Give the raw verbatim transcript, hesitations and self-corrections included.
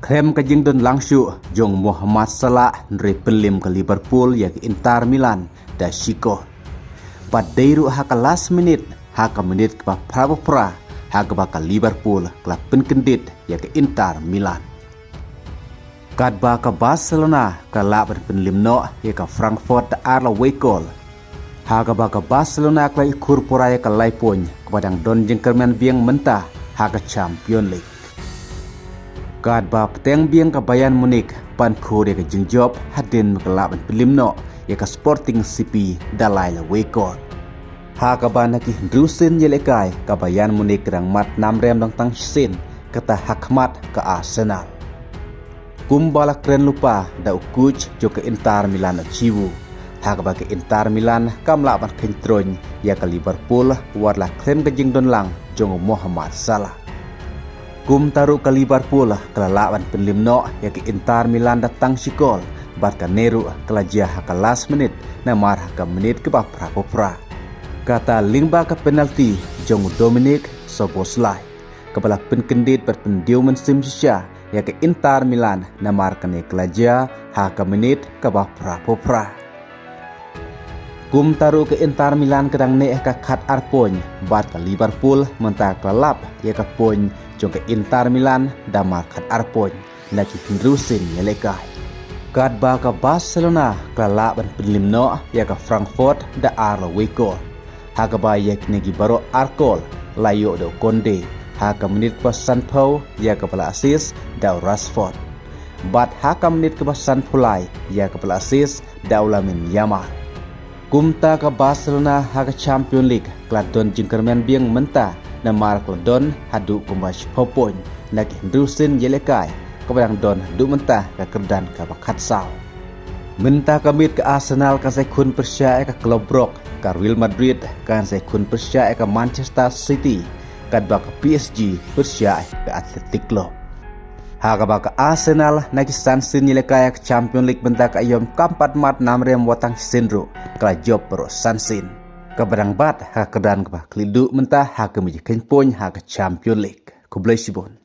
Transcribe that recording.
Khlem ka jingdon lang shuh jong Mohamed Salah, hynrei pynlem ka Liverpool ïa ka Inter Milan da shi kol. Bad dei ruh ha ka last minute, ha ka minit kaba phra phew phra, ha kaba ka Liverpool ka la pynkyndit ïa ka Inter Milan. Katba ka Barcelona ka la lah ban pynlem noh ïa ka Frankfurt da ar la wei kol, ha kaba ka Barcelona ka la ïakhur pura ïa ka lai point kaba dang don jingkyrmen biang mynta ha ka Champions League. Katba bteng biang ka Bayern Munich ban khur ïa ka jingjop hadien ba ka la lah ban pynlem noh ïa ka Sporting C P da lai la wei kol, ha kaba na ki hynriew sien ïalehkai ka Bayern Munich ka dang mad namrem dang tang shisien, kata ha khmat ka Arsenal. Kumba la kren lypa da u coach jong ka Inter Milan, u Chievo, ha kaba ka Inter Milan kam lah ban kheiñ troiñ ïa ka Liverpool wat la khlem ka jingdon lang jong u Mohamed Salah. Kumta ruh ka Liverpool ka la lah ban pynlem noh ïa ka Inter Milan da tang shi kol, bad kane ruh ka la jia ha ka last minute namar ha ka minit kaba phra phew phra, kata lyngba ka penalty jong u Dominik Szoboszlai, kaba la pynkyndit bad pyndiaw mynsiem shisha ïa ka Inter Milan namar kane ka la jia ha ka minit kaba phra phew phra. Kumta ruh ka Inter Milan ka dang neh ha ka khat ar point, bad ka Liverpool mynta ka la lap ïa ka point jong ka Inter Milan da mar khat ar point na ki hynriew sien ïalehkai. Katba ka Barcelona ka la lah ban pynlem noh ïa ka Frankfurt da ar la wei kol, ha kaba ïa kine ki baroh ar kol la ïoh da u Koundé, ha ka minit kaba sanphew ïa kaba la assist da u Rashford, bad ha ka minit kaba sanphew lai ïa kaba la assist da u Lamine Yamal. Kumta ka Barcelona ha ka Champions League ka la don jingkyrmen biang mynta namar ka la don haduh kumba shiphew point na ki hynriew sien ïalehkai, kaba dang don haduh mynta ka kyrdan kaba khatsaw. Mynta ka miet ka Arsenal kan sa ïakhun pyrshah ïa ka Club Brugge, ka Real Madrid kan sa ïakhun pyrshah ïa ka Manchester City, katba ka P S G pyrshah ïa ka Athletic Club. Ha kaba ka Arsenal na ki san sien ïalehkai ha ka Champions League mynta ka aïom kam pat mad namrem wat tang shisien ruh, ka la jop baroh san sien, kaba dang bat ha ka kyrdan kaba khlieh duh mynta ha ka mih jingkheiñ point ha ka Champions League. Khublei shibun.